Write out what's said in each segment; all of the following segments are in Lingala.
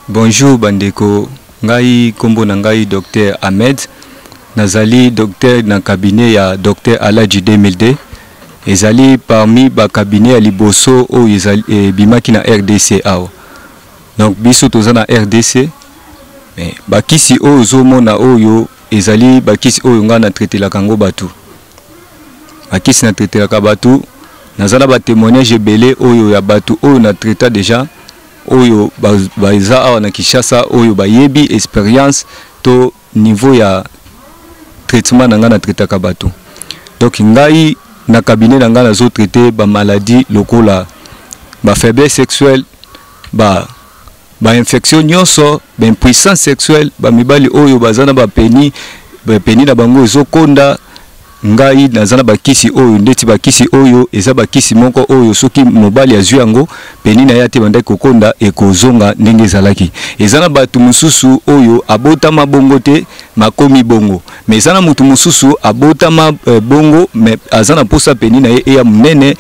Bonjour bandeko, ngai kombo na ngai Docteur Ahmed, nazali docteur na cabinet ya Docteur Aladji 2002. Ezali parmi ba cabinet ya liboso oyo ezali ebimaki na RDC awa. Donc biso toza na RDC, mais bakisi oyo ozomona oyo ezali bakisi oyo ngai na traitelaka yango bato. Bakisi na traitelaka bato, naza na ba témoignage ebele oyo ya bato oyo na traita déjà, oyo baza awa na Kinshasa, oyo bayebi expérience to niveau ya traitement na ngai na traitaka bato. Donc ngai na cabinet na ngai nazo traiter ba maladie lokola ba faiblesse sexuelle, ba infection nyonso, ba impuissance sexuelle, ba mibali oyo baza na ba pénis, ba pénis na bango ezokonda. Ngai naza na bakisi oyo, ndeti bakisi oyo eza bakisi moko oyo soki mobali azwi yango, pénis na ye ate bandaki kokonda, ekozonga ndenge ezalaki. Eza na bato mosusu oyo abotama bongo te, makomi bongo, mais eza na motu mosusu abotama bongo, mais aza na posa pénis na ye eya monene,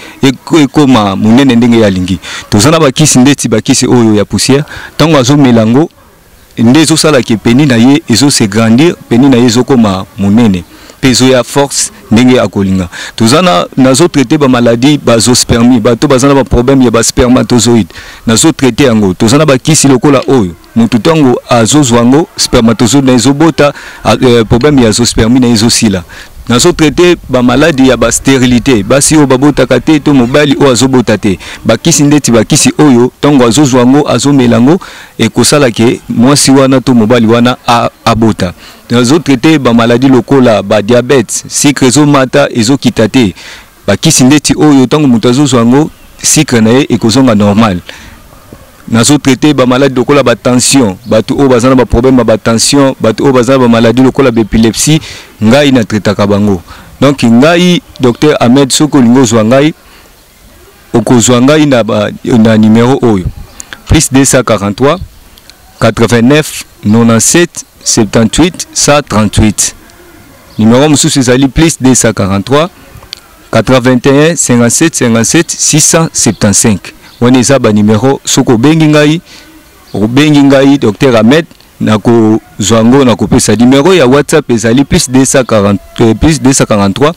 ekoma monene ndenge ye alingi. Toza na bakisi ndeti bakisi oyo ya poussière, ntango azomela yango nde ezosalaka pénis na ye ezose grandir, pénis na ye ezokoma monene mpe ezoya force ndenge akolinga. Toza na nazotraite bamaladie bazoospermie, bato baza na baproblème ya baspermatozoïde, nazotraite yango. Toza na bakisi lokola oyo motu ntango azozwa yango, spermatozoïde na ezobota, problème ya azoospermie na ezosila. Nazotraite bamaladi ya bastérilité, basi oyo babotaka te to mobali oyo azobota te. Bakisi ndeti bakisi oyo, ntango azozwa yango, azomela yango, ekosala ke mwasi wana to mobali wana abota. Nazotraite bamaladi lokola badiabète, sucre ezomata ezokita te. Bakisi ndeti oyo, ntango moto azozwa yango, sucre na ye ekozonga normal. Nazotraite bamaladi lokola batension, bato oyo baza na baproblème ya batension, bato oyo baza na bamaladi lokola baépilepsie, ngai natraitaka bango. Donc ngai Docteur Ahmed, soki olingi ozwa ngai, okozwa ngai na numéro oyo: plus 243 89 97 78 138. Numéro mosusu ezali plus 243 81 57 57 675. Wana eza banimero. Soki obengi ngai, obengi ngai Docteur Ahmed, nakozwa yango, nakopesa numéro ya WhatsApp, ezali plus 240, plus 243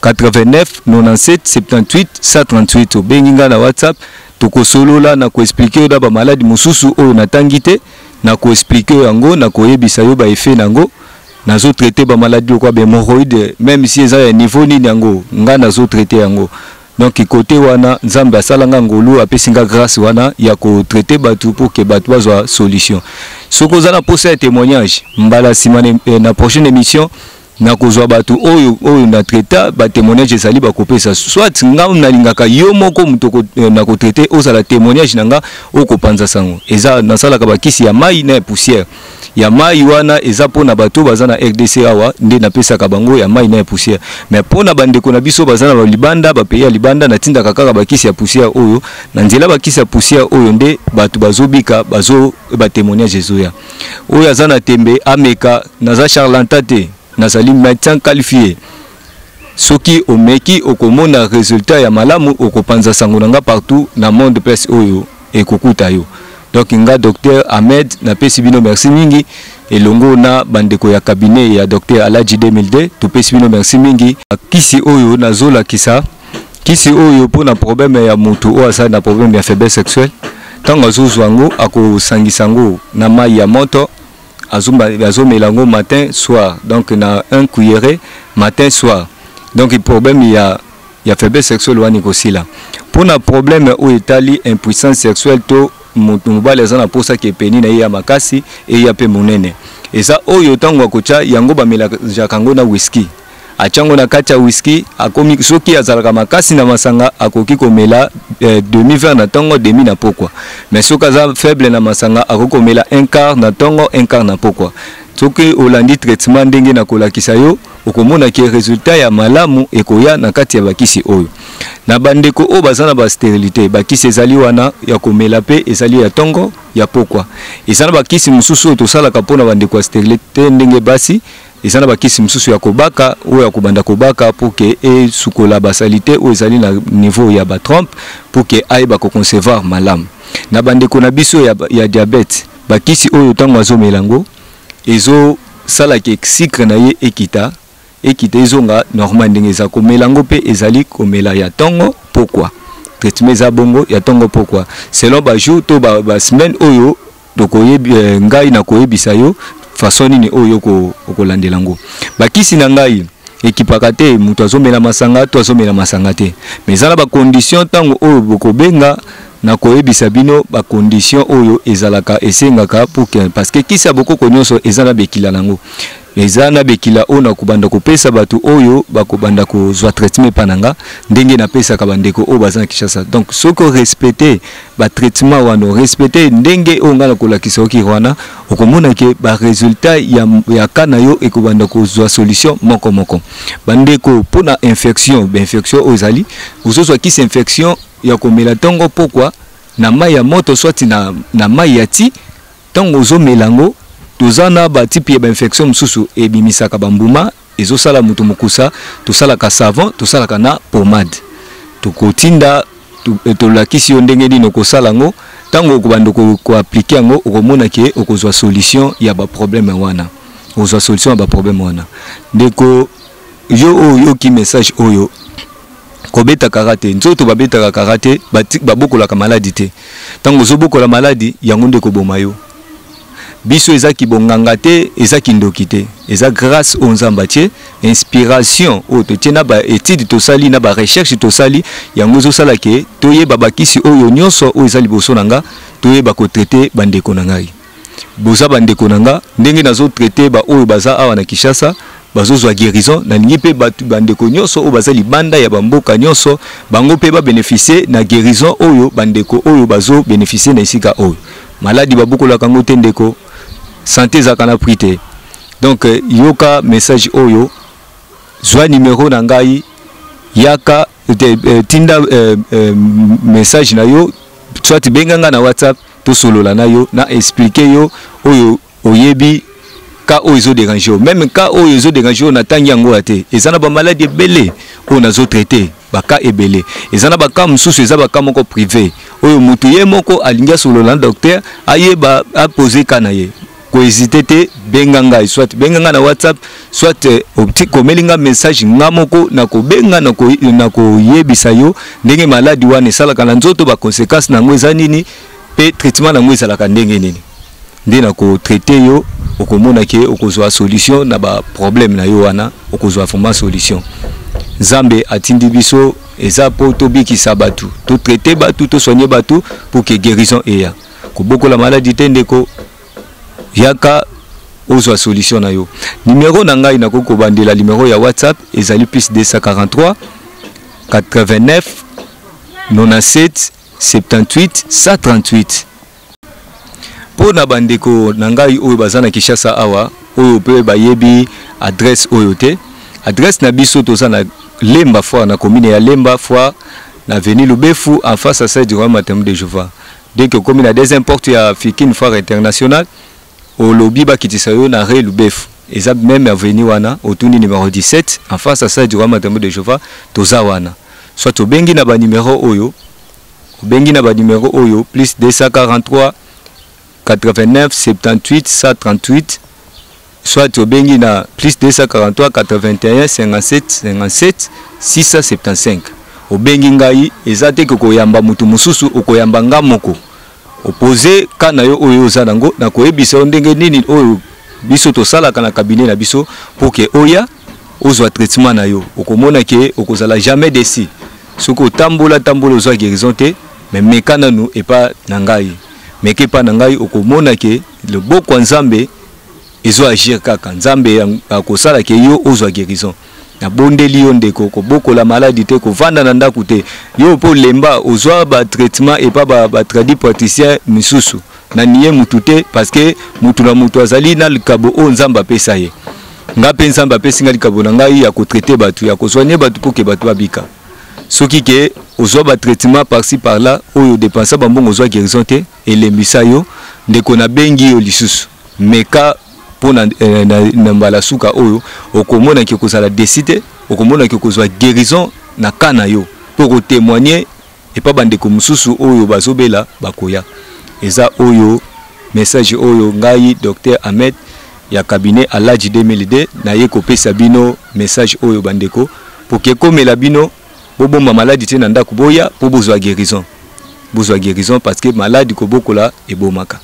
89 97 78 138. Obengi ngai na WhatsApp, tokosolola, nakoexplike yo na bamaladi mosusu oyo natangi te, nakoexplike yo yango, nakoyebisa yo baeffet na yango. Nazotraite bamaladi lokola bahémorroïde, même si eza ya niveau nini yango, ngai nazotraite yango. Donc côté wana, Nzambe asala nga ngolu, apesi nga grâce wana ya kotraite bato pour ke bato bazwa solution. Soki oza na posa ya témoignage, mbala nsima na prochaine émission nakozwa bato oyo na traita, batémoignage ezali, bakopesa. Soit nga nalingaka yo moko moto na kotraite, ozala témoignage na nga okopanza sango. Eza nasalaka bakisi ya mai na ya poussière. Ya mai wana eza mpona bato baza na RDC awa nde napesaka bango ya mai na ya poussière, mais mpona bandeko na biso baza na libanda, bapays ya libanda, natindaka kaka bakisi ya poussière oyo. Na nzela bakisi ya poussière oyo nde bato bazobika, bazo batémoignage ezoya. Oyo aza na tembe, ameka. Naza charlatan te, nazali médecin qualifié. Soki omeki, okomona résultat ya malamu, okopanza sango na nga partout na monde, place oyo ekokuta yo. Donc nga Docteur Ahmed, napesi bino merci mingi, elongo na bandeko ya cabinet ya Docteur Aladji 2002, topesi bino merci mingi. Kisi oyo nazolakisa, kisi oyo mpona problème ya motu oyo azali na problème ya faiblesse sexuelle, ntango azozwa yango, akosangisa yango na mai ya moto, azomela yango matin soir, donc na un cuillère matin soir. Donc problème ya faiblesse sexuelle wana ekosila. Mpona problème oyo etali impuissance sexuelle to moto mobali aza na mposa ke pénis na ye ya makasi eya mpe monene, eza oyo ntango akotya yango, bamelaka yango na whisky, atyango na kati ya whisky, akomi soki azalaka makasi na masanga, akoki komela demi verre na ntongo, demi na pokwa. Mais soki aza faible na masanga, akoki komela un quart na ntongo, un quart na pokwa. Soki olandi traitement ndenge na kolakisa yo, okomona ke résultat ya malamu ekoya na kati ya bakisi oyo. Na bandeko oyo baza na bastérilité, bakisi ezali wana ya komela mpe ezali ya ntongo, ya pokwa. Eza na bakisi mosusu oyo tosalaka mpona bandeko ya stérilité ndenge basi. Eza na bakisi mosusu ya kobaka, oyo ya kobanda kobaka pour ke esukola basaleté oyo ezali na niveau ya batrompe, pour ke ayeba koconcevoir malamu. Na bandeko na biso ya diabète. Bakisi oyo ntango azomela yango ezosalaka sucre na ye ekita, ekita ezonga normal ndenge eza. Komela yango mpe ezali komela ya ntongo pokwa, traitement eza bongo ya ntongo pokwa selon bajour to basemaine ba oyo tokoyebi. Ngai nakoyebisa yo façon nini oyo okolandela yango. Bakisi na ngai ekipaka te moto azomela masanga to azomela masanga te, mais eza na bacondition. Ntango oyo bokobenga, nakoyebisa bino bacondition oyo ezalaka, esengaka pour que, parce que kisi ya bokoko nyonso eza na bekila nango, eza na bekila oyo nakobanda kopesa bato oyo bakobanda kozwa traitement epa na nga, ndenge napesaka bandeko oyo baza na Kinshasa. Donc soki orespecte batraitement wana, orespecte ndenge oyo ngai nakolakisa oki wana, okomona ke baresultat ya ka na yo ekobanda kozwa solution moko moko. Bandeko, mpona infection, bainfection oyo ezali, ozozwa kisi infection ya komela ntongo pokwa na mai ya moto, soit na mai ya ti. Ntango ozomela yango, toza na batype ya bainfection mosusu ebimisaka bambuma, ezosala moto mokusa. Tosalaka savon, tosalaka na pomade. Tokotinda, tolakisi yo ndenge nini okosala yango. Ntango okobanda koappliquer yango, okomona ke okozwa solution ya baproblème wana, okozwa solution ya baproblème wana. Ndeko, yo oyo oyoki message oyo, kobeta kara te. Nzoto babetaka kara te, babokolaka maladi te. Ntango ozobokola maladi, yango nde koboma yo. Biso eza kibonganga te, eza kindoki te, eza grâce oyo Nzambe atie, inspiration oyo totie na baétude tosali, na barecherche tosali. Yango ezosala ke toyeba bakisi oyo nyonso oyo eza liboso na nga, toyeba kotraiter bandeko na ngai. Boza bandeko na nga, ndenge nazotraiter baoyo baza awa na Kinshasa, bazozwa guérison, nalingi mpe bato, bandeko nyonso oyo baza libanda ya bamboka nyonso, bango mpe babénéficie na guérison oyo bandeko oyo bazobénéficie na esika oyo. Maladi babokolaka yango te, ndeko. Santé ezalaka na prix te. Donc yoka message oyo, zwa numero na ngai, yaka te, tinda message na yo, soit benga nga na WhatsApp, tosolola na yo, na explique yo oyo oyebi ka oyo ezodéranger yo. Même ka oyo ezodéranger yo, natangi yango ya te. Eza na bamaladi ebele oyo nazotraiter, baka ebele. Eza na baka mosusu, eza baka moko privé oyo motu ye moko alingi asolola na docteur, ayeba, apose ka na ye. Kohésiter te, benga ngai, soit benga ngai na WhatsApp, soit komeli nga message, nga moko nakobenga, nakoyebisa yo ndenge maladi wana esalaka na nzoto, baconséquence na yango eza nini, mpe traitement na yango ezalaka ndenge nini. Nde nakotraiter yo, okomona ke okozwa solution na baproblème na yo wana, okozwa vraiment solution. Nzambe atindi biso eza mpo tobikisa bato, totraiter bato, tosoigner bato pour ke guérison eya. Kobokola maladi te, ndeko, yaka ozwa solution na yo. Numero na ngai, nakoki kobandela numero ya WhatsApp, ezali plus 243 89 97 78 138. Mpo na bandeko na ngai oyo baza na Kinshasa awa, oyo mpe bayebi adresse oyo te, adresse na biso, toza na Lemba Foire, na commune ya Lemba Foire, na avenue Lubefu, en face à celle du Royaume Témoin de Jéhovah. Dès que okomi na deuxième porte ya Fikin Foire Internationale, olobi bakitisa yo na rue Lubefu, eza même avenue wana, otuni numéro 17, en face à celle du Royaume Témoin de Jéhovah, toza wana. Soit obengi na banumero oyo, obengi na banumero oyo: plus 243 89 78 138, soit obengi na plus 243 81 57 57 675. Obengi ngai, eza te ke koyamba motu mosusu, okoyamba nga moko. Opose ka na yo oyo oza nango, nakoyebisa yo ndenge nini oyo biso tosalaka na cabinet na biso pour ke oya ozwa traitement na yo. Okomona ke okozala jamais déçu. Soki otambola tambola, ozwa guérison te, mais meka nanu epa na ngai, meka epa na ngai, okomona ke loboko ya Nzambe ezo agir kaka. Nzambe akosala ke yo ozwa guérison. Nabondeli yo, ndeko, kobokola maladi te, kovanda na ndako te. Yo mpo lemba, ozwa batraitement epa batradi praticien misusu. Na nie mutu te, parce que mutu na mutu azali na likabo oyo Nzambe apesa ye. Nga mpe Nzambe apesi nga likabo na ngai ya kotraiter bato, ya kosoigner bato mpo ke bato babika. Soki ke ozwa batraitement par-ci par-là, oyo odepensa bambongo, ozwa guérison te, elembisa yo, ndeko. Nabengi yo lisusu, meka mpo na mbala suka oyo, okomonaki okozala déçu te, okomonaki okozwa guérison na ka na yo, mpo okotémoigner epa bandeko mosusu oyo bazobela, bakoya. Eza oyo. Message oyo ngai Docteur Ahmed ya cabinet Aladji 2002 naye kopesa bino message oyo bandeko, po ke ekomela bino bobomba maladi te na ndako, boya po bozwa guérison, bozwa guérison parce que maladi kobokola ebomaka.